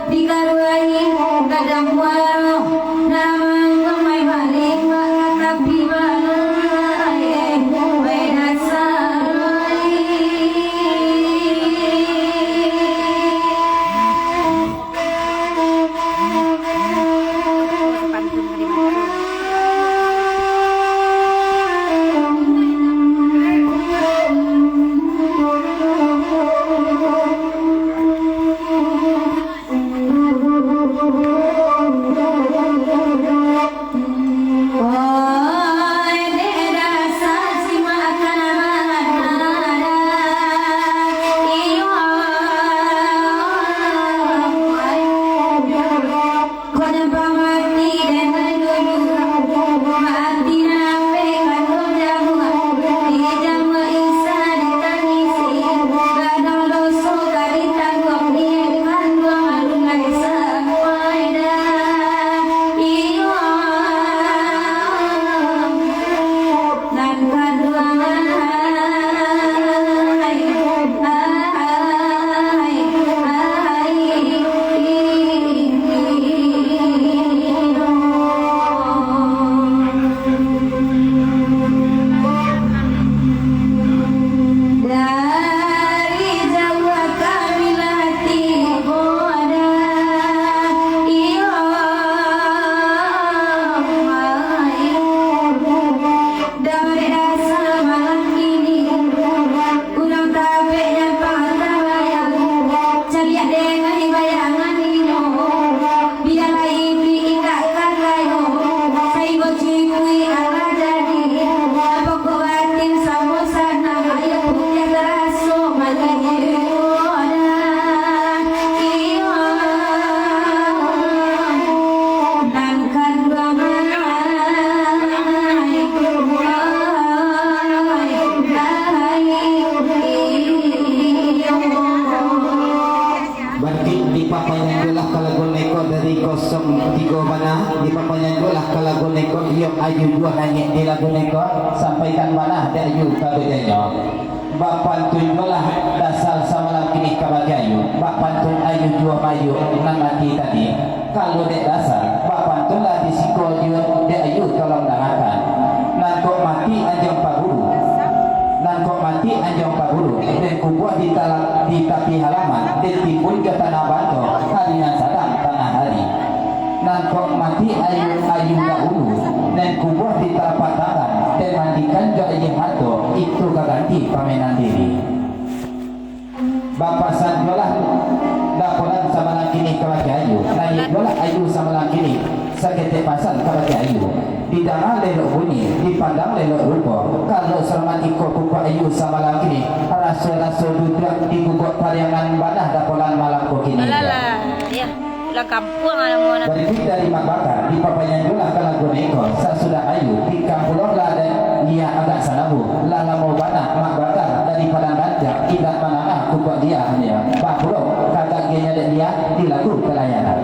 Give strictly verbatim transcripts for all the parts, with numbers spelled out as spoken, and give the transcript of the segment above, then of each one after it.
Dikaruahi gadang muaro, nan manggamai balimbak ka tapi balai, eh, bae dasar lai. Dari jauah kami lah tibo dah, iyo, main. Dari dasar malam kini, urang tabek nyampang tabayang, caliak dek bayangan inyo. Bialah iduik indak kan layo, saibo cukuik alah jadi. Pokok batin samo sanang, aia putiah taraso manyibukan. Iyo, nan kaduo, ai, ai, ai, iyo. Bantuak dipapanjang juolah ka lagu neko dari kosong tigo bana, dipapanjang juolah ka lagu neko, iyo ayu juo naiak di lagu neko, sampaikan bana dek ayu ka bajanyo. Bapantun juolah dasar samalam kini ka bagi ayu, bapantun ayu juo mayu nan mati tadi. Kalau dek dasar, bapantunlah di siko juo dek ayu tolong dangakan. Nan kok mati anjuang paburu, nan kok mati anjuang paburu, den kubuah di tala-, di tapi halaman, den timbun jo tanah banto, hari nan sadang tangah hari. Nan kok mati ayu, ayu dahulu, den kubuah di talapak tangan, den mandikan jo aia mato, itu ka ganti pamenan diri. Bapasan juolah dapolan samalam kini ka bagi ayu, naiak juolah ayu samalam kini, saketek pasan ka bagi ayu. Didanga lelok bunyi, dipandang lelok rupo. Kalau salamat iko kukuak ayu samalam kini, raso-raso duduak di gugok pariangan bana dapolan malam ko kini. Alah, alah, ya. Lah kampuang lah namo nah. Barikuik dari Mak Bakar, dipapanjang juolah ka lagu neko, sasudah ayu, tikam pulo lah dek lia agak salabu, lah lamo bana Mak Bakar dari Padang Rancak, indak mandanga kukuak lia nyo, bapulo ka kagianyo dek lia di lagu palayanan.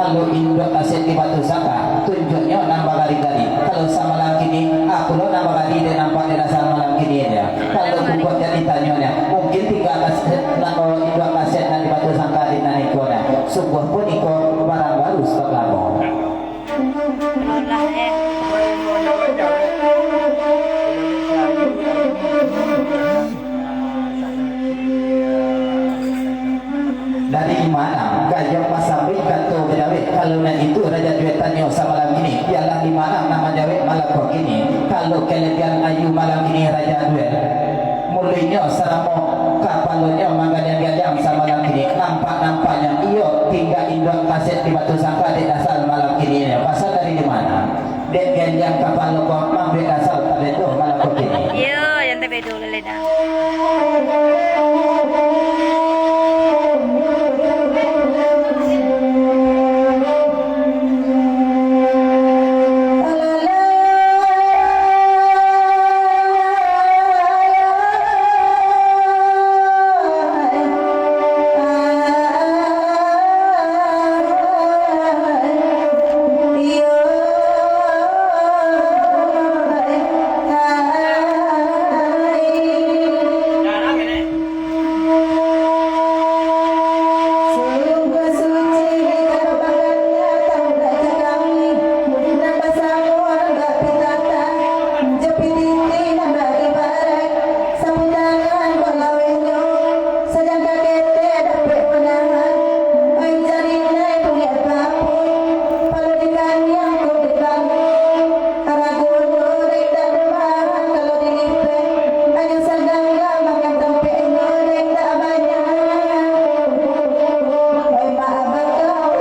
Kalau induak kaset di Batu Sangka, tunjuaknyo nan bagari-gari. Kalau samalam kini, aku lo nan bagari dek nampak dek rasa malam kini nyo. Kalau kukuak jadi tanyo nyo, mungkin tiga kaset, nan, induak kaset nan di Batu Sangka di nan iko nyo. Sungguah pun iko barang baru stok lamo. Dari mana gayuang masambuik kato bajawek? Kalau nan itu Raja Duet tanyo samalam kini, bialah di mana nan manjawek malam ko kini. Kalau kalabiahan ayu malam kini Raja Duet, muluiknyo saramo kapalonyo manggaliang-galiang samalam kini, nampak-nampaknyo iyo tingga induak kaset di Batu Sangka dek dasar malam kini nyo. Pasal dari di mana? Dek galiang kapalo ko mambuek dasar tabedo malam ko kini. Iyo, yang tabedo. Sungguah suci di kabakannya taubat kami, nan basamo nan bak pitata, jo pititi nan bak ibarat, sapu tangan bak lawehnyo, sajangka ketek dapek panahan, ai jarinai buliah tapuih, palo di kaniang kok di bangku. Aragonyo dek indak doh maha kalau dilipeh, hanyo saganggam makan tampeknyo dek indak banyak. Oi maaf bakawan.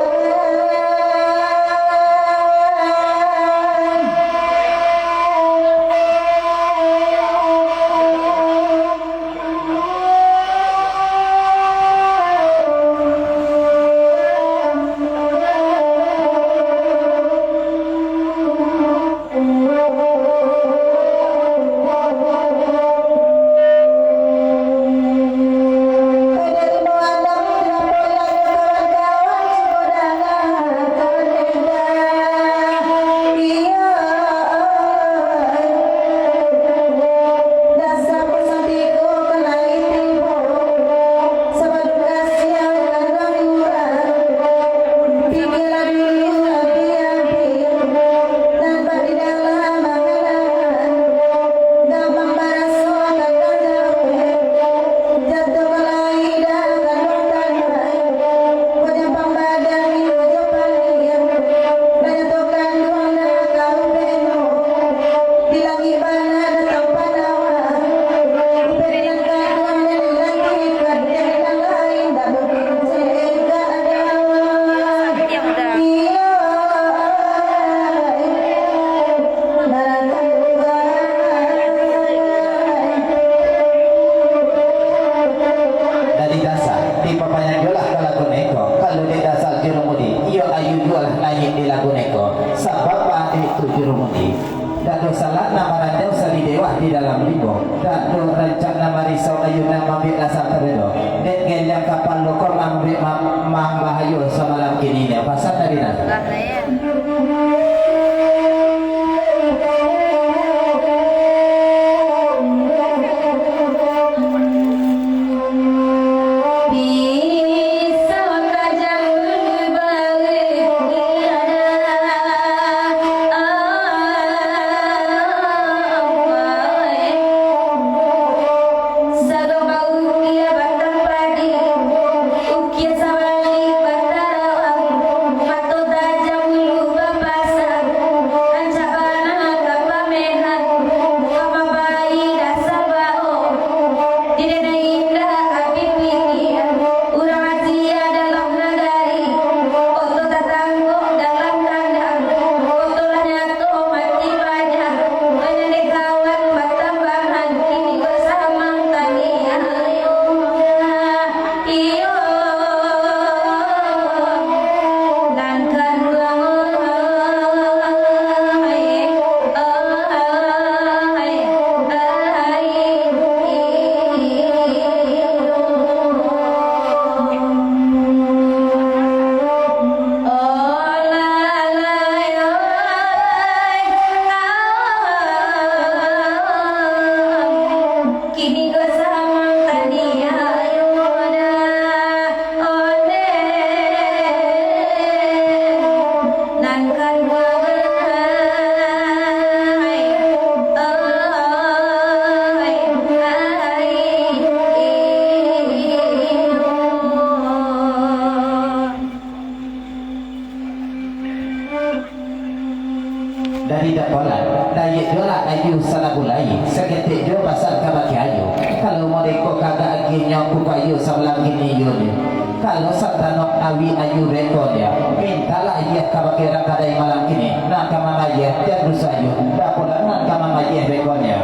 Dari dasar, dipapanjang juolah ka lagu neko. Kalau dek dasar jurumudi, iyo ayu juolah naiak di lagu neko. Sabab baa dek tu jurumudi. Dak doh salah nan maranjau sari dewah di dalam limbo. Dak doh rancak nan marisau ayu nan mambiak dasar tabedo. Dek geliang kapalo ko mambiak ma-, mambahayo samalam kini nyo. Pasan dari nan. Dari dapolan, dayek juo lah ayu salagu lai, saketek juo pasan kabake ayu. Kalau modeko kagak agihnyo kuku ayu sabalah kini iyo ni. Kalau satano awi ayu beko dia, mintalah iyo kabake urang kadai malam kini, nan ka mambayia, jan rusuah ayu, dapolan nan ka mambayia beko dia.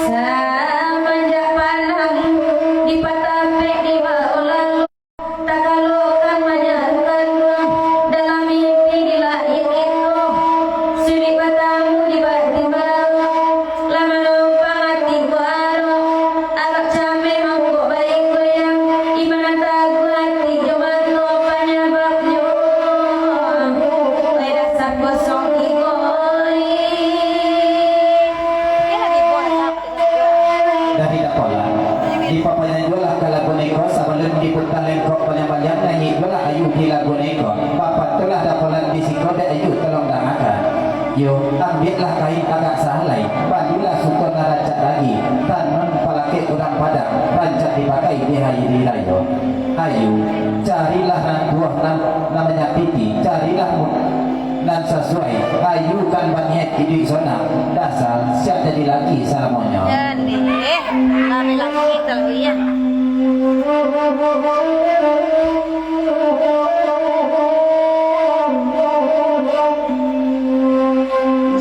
Samanjak panang dipatapek di bawah lalu, takalokan manyarukan dalam mimpi di langik itu, sulik batamu di batin baru, lah manompang ati kuaro, agak cameh mangkok baik goyang, di mana taguah ati jo mato panyababnyo. Oi dasar kosong iko, oi. Dari dapolan, dipapanjang juo lah ka lagu neko, sabalun diputa lengkok panjang-panjang, naiak juo lah ayu di lagu neko. Bapantun lah dapolan di siko, dek ayu tolong dangakan. Yo, ambiaklah kain agak sahalai, balilah suto nan rancak lagi, tanon palakek urang Padang, rancak dipakai di hari rayo. Ayu, carilah nan tuah nan, nan manyapiti, carilah mu-, nan sasuai, ayu kan baniaik iduik sonang, dasar siap jadi laki salamonyo. Jadi, eh, lari lagi kita, iya.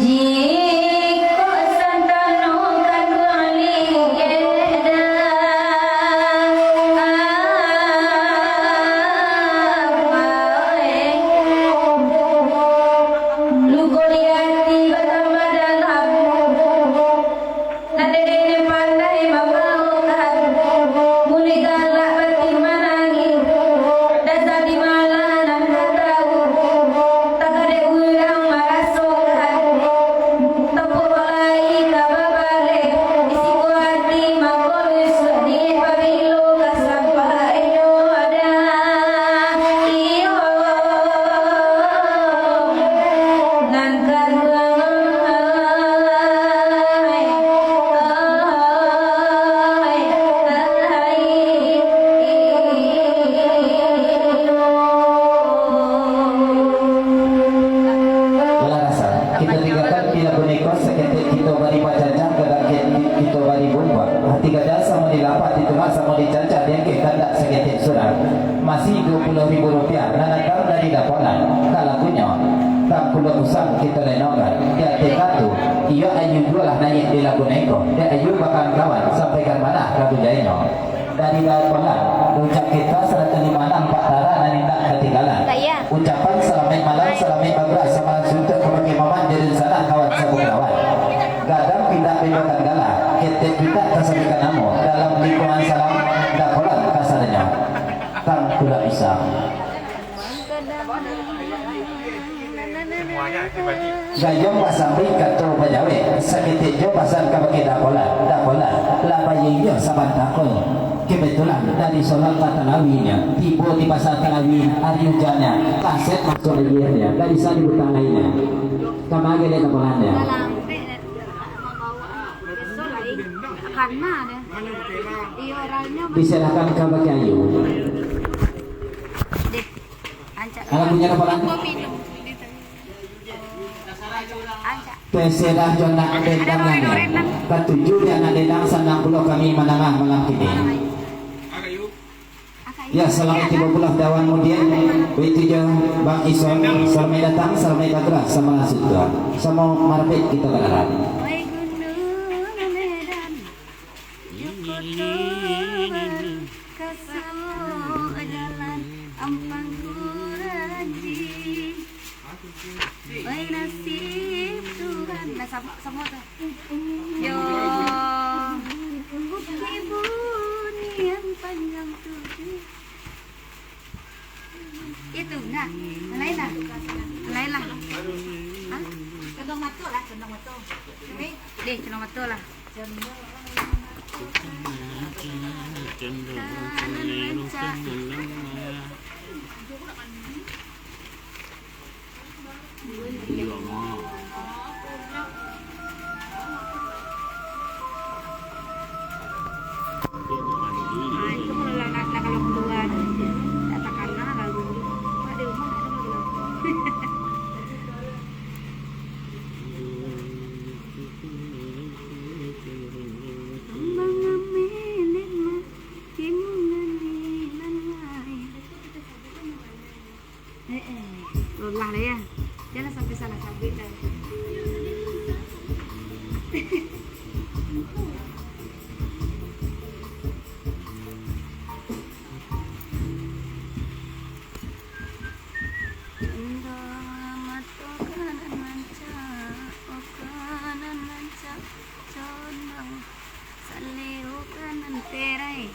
Jikok santano kanduang lidah, luko di ati batambah dalam. Nan dek den pandai mambaokan, muluik galak batin manangih, dasar di malah nan ka tahu, takadek urang marasokan, tepuk lai ka babaleh, di siko ati mangko lusuak, di pabilo ka sampainyo dah, iyo. Nan kaduo, Walah rasa, kito tinggakan pila boneko, saketek kito bari bacacah, gadang kito bari bumbuang. Hati gadang samo dilapah, ditungak samo dicacah, diangkek kandak saketek surang. Masih duo puluah ribu rupiah, nan datang dari Dapolan. Ka lagunyo, Tangkulak Usang kito lenokan. Di ateh katu, iyo ayu juo lah naiak di lagu neko. Dek ayu bakawan-kawan, sampaikan manah lagu jainyo. Dari Dapolan, ucap kito sarato limo anam ampek tara nan indak katinggalan. Ucapan salamaik malam, salamaik bagerak, samalam suntuak ka pakai mamak, jadi sanak kawan sabukalawan. Gadang pintak belokan gala, ketek pintak tasabutkan namo, dalam lingkungan salam, Dapolan kasadonyo. Tangkulak Usang. Gayuang basambi kato bajawek, saketek juo pasan kabake Dapolan, Dapolan, lah bayi inyo sabanta ko. Kebetulan dari solat batarawihnyo, tibo di pasa tarawihnyo, ari ujannyo, kaset masuak agiahnyo, dari siko dibutang lainnyo. Kama agiah dek Dapolan nyo. Karena ada. Iyo, orangnya. Diserahkan kabake Ayu. Deh. Ancak. Alah, punyo Dapolan. Gua minum. Ancak. Terserah jo nak dendang nyo. Katuju dek nak dendang, sanang pulo kami manangah malam kini. Ya, salamaik tibo pulo Dawan Mudian, baitu jo Bang Ison, salamaik datang, salamaik bagerak, samo langsung tuan. Samo marapek kito ka dalam. Oi gunung Medan, jo koto Baru, kasuo jalan Ampang Kuranji. Samo, samo tu. Yo. Bukik bunian panjang tujuah. Itu, nah. Nan lain lah. Nan lain lah. Hah? Condong mato lah, condong mato. Deh, condong mato lah. Kanan rancak. Ah, itu kalau lah, lah, lah kalau kalua, tak takana lah rundu. Mak di rumah ada lagi lah. Kambang ameh mak, timungan ni nan lain. Eh, eh, lelah lah ya. Jangan sampai salah sabit dah. Indo mato kanan rancak, oh kanan rancak, condong saliu kanan terai.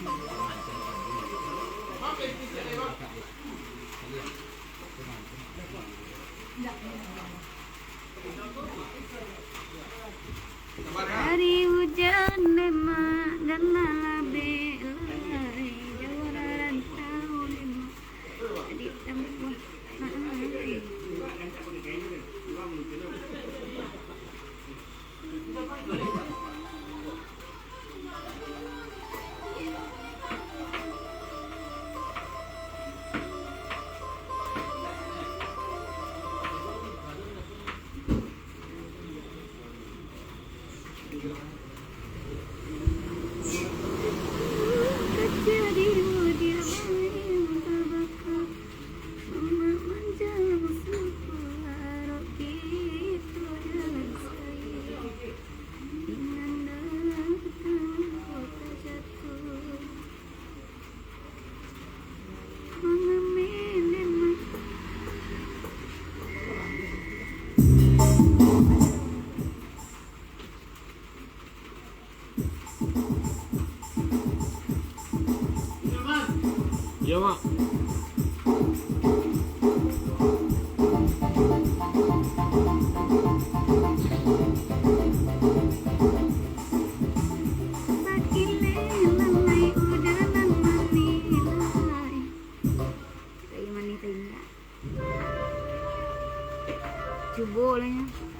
Ari ujan demak, ganal abih lai, jauah rantau demak, jadi tampuah. Iyo, Mak. Cubo lah nyo.